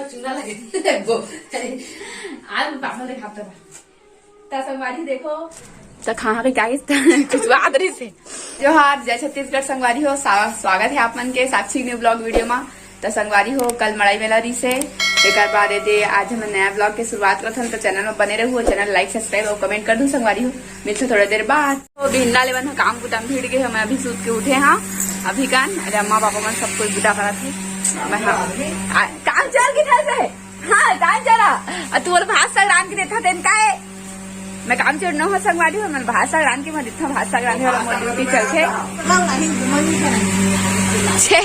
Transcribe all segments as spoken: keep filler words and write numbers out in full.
चूना लगे। वो। आज पापा ने खाता था। त संगवारी देखो। त कहाँ के गाइस, कुछ बात रही से। जोहार, जय छत्तीसगढ़ संगवारी हो। सा-, स्वागत है आप मन के साक्षी न्यू ब्लॉग वीडियो मा। त संगवारी हो, कल मड़ई मेला रही से, एकर बाद एदे आज हम नया ब्लॉग के शुरुआत करत हन। त चैनल में बने रहू, चैनल लाइक, सब्सक्राइब और कमेंट कर दू संगवारी हो। मिलते थोड़ा देर बाद। तो बिहन्ना ले मन ह काम बुता म भिड़ गे, मैं अभी सूत के उठे हाँ। अभी कान, अरे अम्मा पापा मन सब कोई बुता करत है। मैं हाँ, आ, काम चल के था से। हाँ, काम चला। आ, तू बोल भात साग रांध के देता तेन का है? मैं काम छोड़ न हो संगवारी हो, मैं भात साग रांध के मैं देता भात साग रांधे वाला मोर ड्यूटी चल के। छे।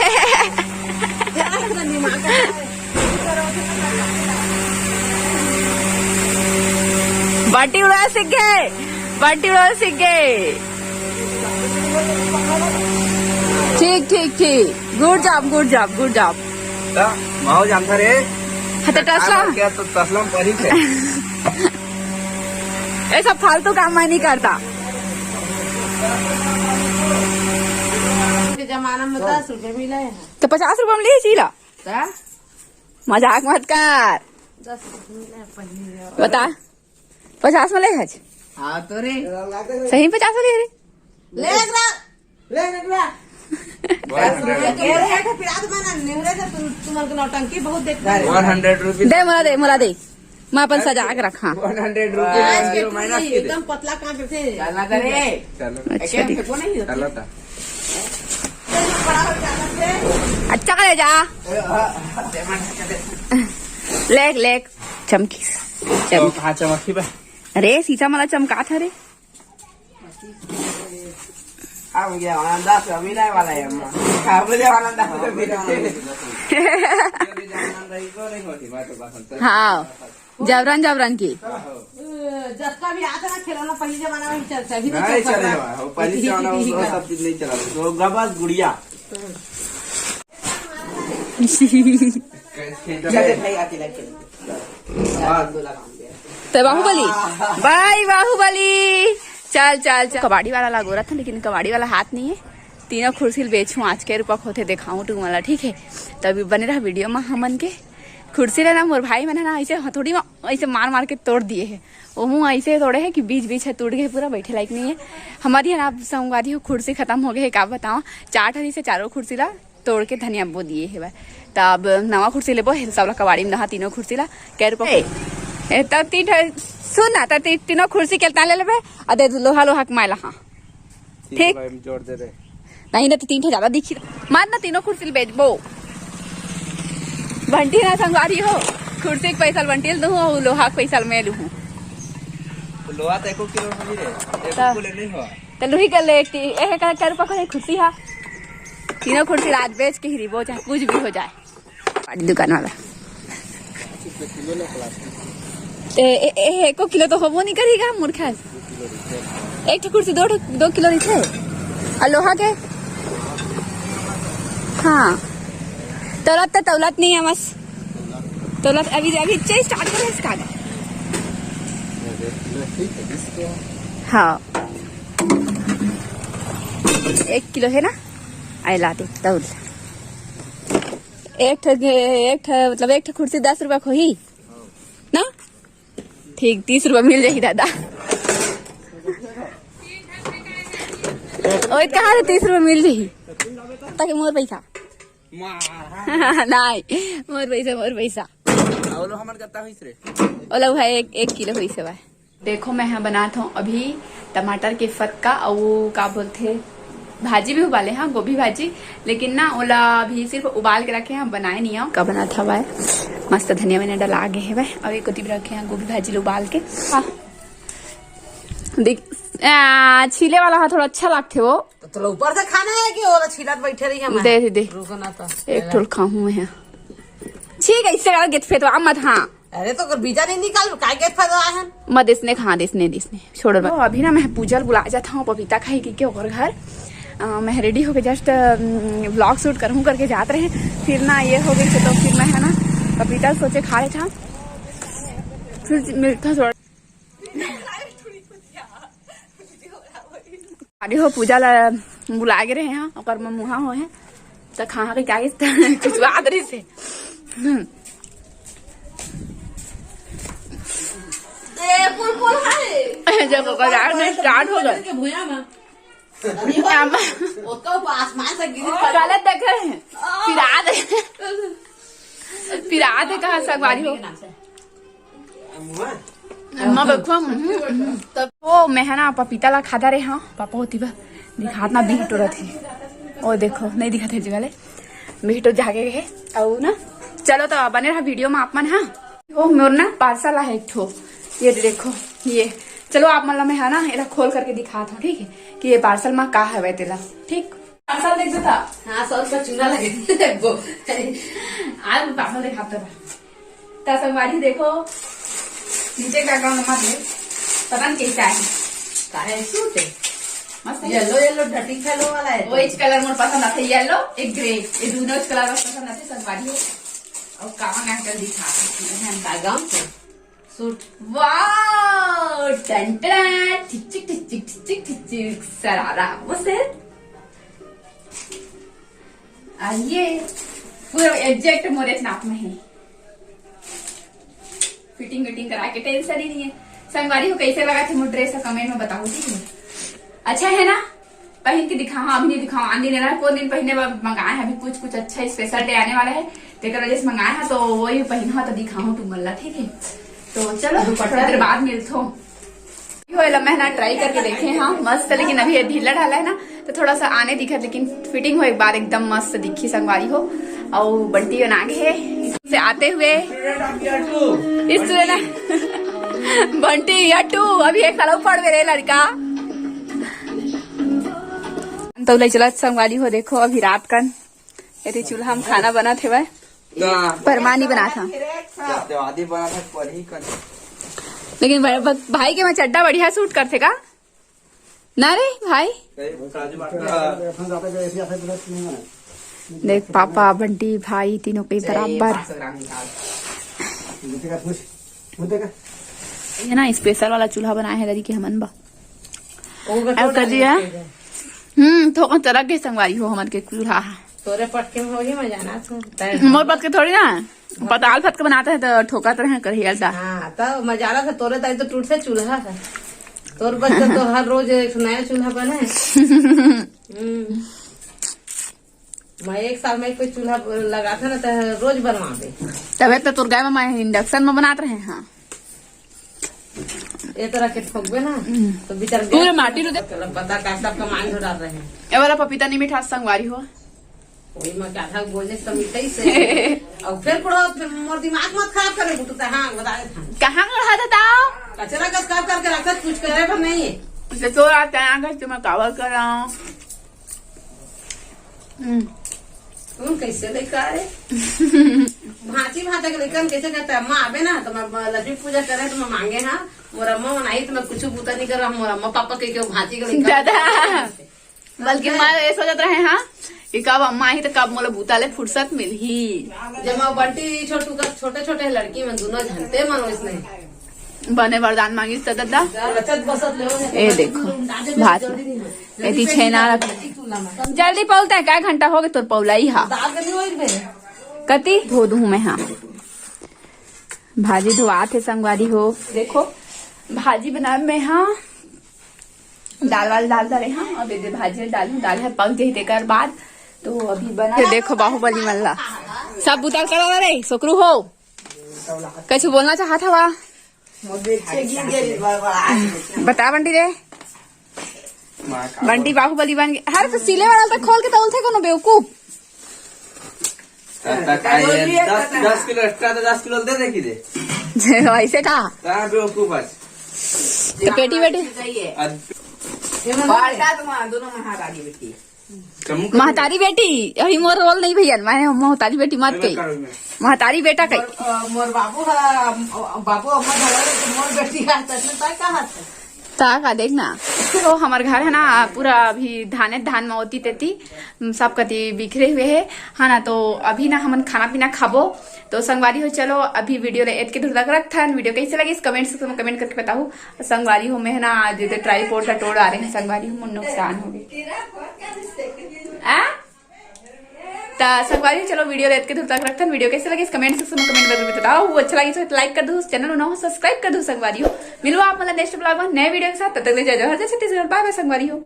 बाटी उड़ा सीख गए, बाटी उड़ा सीख गए। ठीक, ठीक, ठीक। Good job, good job, good job। त माहौल जानता रे। हाँ, तो टसला। क्या तो टसला में पड़ी थे। ये सब फालतू काम मैं नहीं करता। के जमाना में दस रुपए मिला है। तो पचास रुपए में ले चीला। का? मजाक मत कर। दस रुपए मिला है पहले। बता, पचास में ले हज? हाँ तो रे। सही में पचास में ले रे? ले एकरा। ले एकरा। ये रे, एकरा पिरात बना, निहुरे से तुम, तुम्हारे को नौटंकी बहुत देखता है। One hundred rupees। दे, मोला दे, मोला दे। मैं अपन सजा के रखा। One hundred आज के rupees। एकदम पतला काट थे। चला करे। चलो। अच्छा, ऐसे ठीक। हमको नहीं होता। चलो ता। बड़ा हो जाता थे। अच्छा करे जा। लेक, लेक। चमकी। तो चमकी। कहाँ चमकी बा? अरे, शीशा मला चमकात हरे। अब गया आनंदा से अभी नहीं वाला है अम्मा। अब गया आनंदा से अभी नहीं। हाँ, जबरन जबरन की। जतका भी आता ना खिलौना, पहले जमाना में चलता, अभी तो नहीं चलता। चलेगा, वो पहले जमाना में वो सब चीज नहीं चला, तो होगा बस गुड़िया। नहीं आती लग के। तो बाहुबली, भाई बाहुबली, चल चल चल। कबाड़ी वाला ला गोरत है, लेकिन कबाड़ी वाला हाथ नहीं है। तीनों खुर्सी ल बेचूं, आज के रुपा होथे देखाऊं तुमन ला, ठीक है? तभी बने रहा वीडियो में हमन के। खुर्सी ला ना मोर भाई मन ह ना ऐसे हथौड़ी में ऐसे मार मार के तोड़ दिए है। ओहू ऐसे तोड़े है कि बीच बीच है टूट गए, पूरा बैठे लायक नहीं है। हमारी है ना, अब संगवारी हो, खुर्सी खत्म हो गए है, का बताओ, चार ठरी से चारों खुर्सी ला तोड़ के धनिया बो दिए हे बा। त अब नवा खुर्सी लेबो हे, सबला कबाड़ी में दहा तीनों खुर्सी ला। कै रुपया? ए, ए, त तीन ठो, सुन ना, त ती-, तीनों खुर्सी के ताले लेबे, आ दे दू लोहा, लोहा के मायला, हाँ। ठीक। भाई, हम जोड़ दे रहे। नहीं ना, तो तीन ठो ज्यादा दिखी। मार ना, तीनों खुर्सी ल बेचबो। बंटी ना संगवारी हो, खुर्सी के पैसा ल बंटी ल दूँ, लोहा के पैसा ल मैं लूँ। तो लोहा तो एको किलो नहीं रे, एको त किलो नहीं हो। त लुही कर ले एक टी-, ए, का, का रुपया करे खुर्सी हा? तीनों खुर्सी रात बेच के ही रिबो, चाहे कुछ भी हो जाए। दुकान वाला। ए, ए, ए, एको किलो तो होबो नहीं करेगा, मूर्ख है। एक ठो कुर्सी दो ठो, दो किलो रहिथे। और लोहा के? हाँ। तौलत तो तौलत नहीं है, बस। तौलत अभी, अभी से start करे इसका। हाँ। एक किलो है ना? आए ला दे, तौल। एक ठो, एक ठो, मतलब, एक ठो कुर्सी दस रुपया के होही ना? ठीक, तीस रुपया मिल जाही दादा। ओए, कहाँ से तीस रुपया मिल जाही? ताकि मोर पैसा। नहीं, मोर पैसा, मोर पैसा। ओलो हमन कत्ता होइस रे? ओलो भाई, एक, एक किलो होइस हे भाई। देखो, मैं ह बनात हूँ अभी टमाटर के फतका, अउ वो का बोलथे, भाजी भी उबाले हैं, गोभी भाजी, लेकिन ना ओला अभी सिर्फ उबाल के रखे हैं, बनाए नहीं हैं। का बनात हवय, मस्त धनिया वनिया डला गे हवय, अउ एक कोती भी रखे हैं गोभी भाजी ल उबाल के। हाँ। देख, आ, छीले वाला हा थोड़ा अच्छा लगथे वो। तो तोला ऊपर से खाना है कि ओला छीलत बैठे रही हम? दे, दे, दे। रुको ना तो। एक ठोल खाहूँ मैं। ठीक है, इससे ज्यादा गेट फेंकवा मत, हाँ। अरे तो अगर बीजा नहीं निकाल, काय गेट फेंकवा है? मत इसने खा, इसने, इसने। छोड़ बा। तो अभी ना मैं पूजा ल बुला जाता हूँ, पपीता खाई कि के ओकर घर। अ, मैं रेडी होके just, अम, vlog shoot करहूँ करके जात रहे, फिर ना ये हो गई, तो फिर मैं है ना पपीता सोचे खा लेता। फिर मिलता थोड़ा। अरे हो, पूजा ला बुला के रहे हैं, ओकर में मुहा हो है, त कहाँ के गाइस, कुछ बात रही से। हम्म। जब ओकर राग नहीं स्टार्ट हो गए। के भुइयां में। अम्मा, ओकर ऊपर आसमान से गिरी पड़। गलत देख रहे हैं। पिरा दे। पिरा दे कहाँ संगवारी हो। अम्मा। अम्मा बखुआ, हम्म, हम्म। तब वो मैं है ना पपीता ला खाता रहे, हाँ, पापा होती बा। दिखात ना बिहटो रथे। ओ देखो, नहीं दिखत है जी वाले। बिहटो जागे रहे। अउ ना, चलो तो बने रहा वीडियो में आप मन, हाँ। वो मोर ना पार्सल आहे एक ठो, ये देखो, ये। चलो आप मन ला मैं है ना, एला खोल करके दिखात हूँ, ठीक है, कि ये पार्सल में का हवय तेला, ठीक। पार्सल देख देता। हाँ, सौ रुपया चूना लगे। वो। आज पार्सल दिखाता रहा। ता संगवारी देखो, नीचे का काम मत ले, पता नहीं कैसा है। का है? सूट है। मस्त है। येलो, येलो, डटी फेलो वाला है। वही कलर मोर पसंद आते, येलो, एक ग्रे, ये दोनों कलर मोर पसंद आते संगवारी हो। और कावा ना कल दिखा, हम का गाउन से सूट। वाओ, टन टन, टिक टिक टिक टिक टिक टिक टिक, सरारा, वो से। आ ये पूरा एग्जैक्ट मोरे नाप में है। फिटिंग विटिंग करा के टेंशन ही नहीं है। संगवारी हो, कैसे लगा थे मोर ड्रेस, कमेंट में बताओ, ठीक है? अच्छा है ना? पहन के दिखा, हाँ, अभी नहीं दिखाओ, आंधी नहीं रहा है, कौन दिन पहने ब-, मंगाए हैं, अभी कुछ, कुछ अच्छा स्पेशल डे आने वाला है, तेकर वजह से मंगाए हैं, तो वही पहना तो दिखाऊं तुम मन ला, ठीक है? तो चलो, दुपट्टा थोड़ी देर है। बाद मिलथो। यो एला मैं ना ट्राई करके देखे, हाँ, मस्त, लेकिन अभी ये ढीला ढाला है ना, तो थोड़ा सा आने दिखत, लेकिन फिटिंग हो एक बार एकदम मस्त दिखी संगवारी हो। और बंटी बना के है से आते हुए इस तरह ना बंटी या टू अभी एक साल पड़ मेरे लड़का। तो ले चलत संगवारी हो, देखो अभी रात कन यदि चूल्हा में खाना बनत हेवय, ना। परमा नहीं बनात हा। जब आदि बना था, पर ही कर। लेकिन ब-, ब-, भाई के में चड्डा बढ़िया सूट करथे का? ना रे भाई। सही, काजू बाटा। देख पापा, बंटी, भाई तीनों के सही, बराबर। पाँच सौ ग्राम निकाल। ये ना स्पेशल वाला चूल्हा बनाए है दरी के हमन बा। वो अउ कर दिया। हम्म, थोकन चरक गए संगवारी हो हमन के चूल्हा। तोरे पटके में होही, मैं जाना था। मोर पटके थोड़ी ना, पताल फटके बनाते हैं तो ठोकत रहे कढ़ैया ला। हाँ, तो मैं जाना था, तोरे ताई तो टूट से चूल्हा है। तोर बच्चा तो हर रोज एक नया चूल्हा बने। हम्म। मैं एक साल में कोई चूल्हा लगा था ना, तो रोज बनवावे। तबे तो तोर गाय में मैं इंडक्शन में बनात रहे, हाँ। ये तरह के ठोकबे ना, हम्म। तो बेचारा पूरे गैस माटी रो दे। चलो, पता का सबका मान धो डाल रहे हैं। ये वाला पपीता नहीं मीठा संगवारी हो। वही मैं आधा बोले तो मीठा ही से। और फिर पढ़ो, फिर मोर दिमाग मत खराब करे, बुटू ता, हाँ, बता देता। कहाँ का रहा था ताओ? कचरा कस कर करके रखा, कुछ करे पर नहीं है। इसे तो रात आया घर से मैं कावर कर रहा हूँ। हम्म। तुम कैसे लेकर आए? भांची भांचा के लेकर कैसे कहता है? अम्मा आवे ना, तो मैं लक्ष्मी पूजा करे, तो मैं मांगे, हाँ, मोर अम्मा मन आई, तो मैं कुछ बूता नहीं करवा, मोर अम्मा पापा के क्यों भांची के लेकर दादा, बल्कि मैं ये सोचत रहे, हाँ, कि कब अम्मा आई, तो कब मोला बूता ले फुर्सत मिलही। जब मैं बंटी छोटू का, छोटे छोटे लड़की मन दोनों झनते मन वैसने। बने वरदान मांगिस त ददा। बचत बसत ले। ए देखो, भात में एती छेना रख। जल्दी पौलता है, काय घंटा हो गए तोर पौलाई हा? दाल के नहीं होई बे। कती धो दूँ मैं, हाँ। भाजी धोआत हे संगवारी हो। देखो, भाजी बनाए में, हाँ, दाल वाल डाल डाले, हाँ। अब ये भाजी डालूँ, दाल है पक जाही तेकर बाद। तो अभी बना, ये देखो बाहुबली मल्ला सब बुताल करा रे, सोकरू हो। कछु बोलना चाहत हवा? बता बंटी रे। बंटी बाहुबली बन गए। हर तो सिले वाला तो खोल के तौलथे कोनो बेवकूफ। दस, दस किलो एक्स्ट्रा तो दस किलो दे, देखी दे। वैसे का? कहाँ बेवकूफ आज? तो पेटी बेटी। बाल्टा तो दोनों महारानी बेटी। महतारी बेटी, अभी मोर रोल नहीं भैया, मैं महतारी बेटी मत कही। महतारी बेटा कही। मोर, अ, मोर बाबू हा, अ, बाबू अम्मा धरा ले तो मोर बेटी हा, तसने ता कहा था? ता का देखना। तो हमर घर है ना, पूरा अभी धाने धान में होती तेती, सब कति बिखरे हुए है, है ना। तो अभी ना हमन खाना पीना खाबो। तो संगवारी हो, चलो अभी वीडियो ले एतके दूर तक रखथन। वीडियो कैसे लगिस, कमेंट सेक्शन में कमेंट करके बताओ। संगवारी हो, मैं ना आज तो ट्राईपोड ला टोड़ आ रहे हैं संगवारी हो, मोर नुकसान हो गए। आ? त संगवारी हो, चलो वीडियो ला एतके दूर तक रखथन। वीडियो कैसे लगे, कमेंट सेक्शन में कमेंट करके बताओ। अच्छा लगे तो लाइक कर दो, चैनल नवा हो सब्सक्राइब कर दो संगवारी हो। मिलवा आप मन ला नेक्स्ट ब्लॉग में नए वीडियो के साथ। तब तक ले जय जोहार, जय छत्तीसगढ़, बाय बाय संगवारी हो।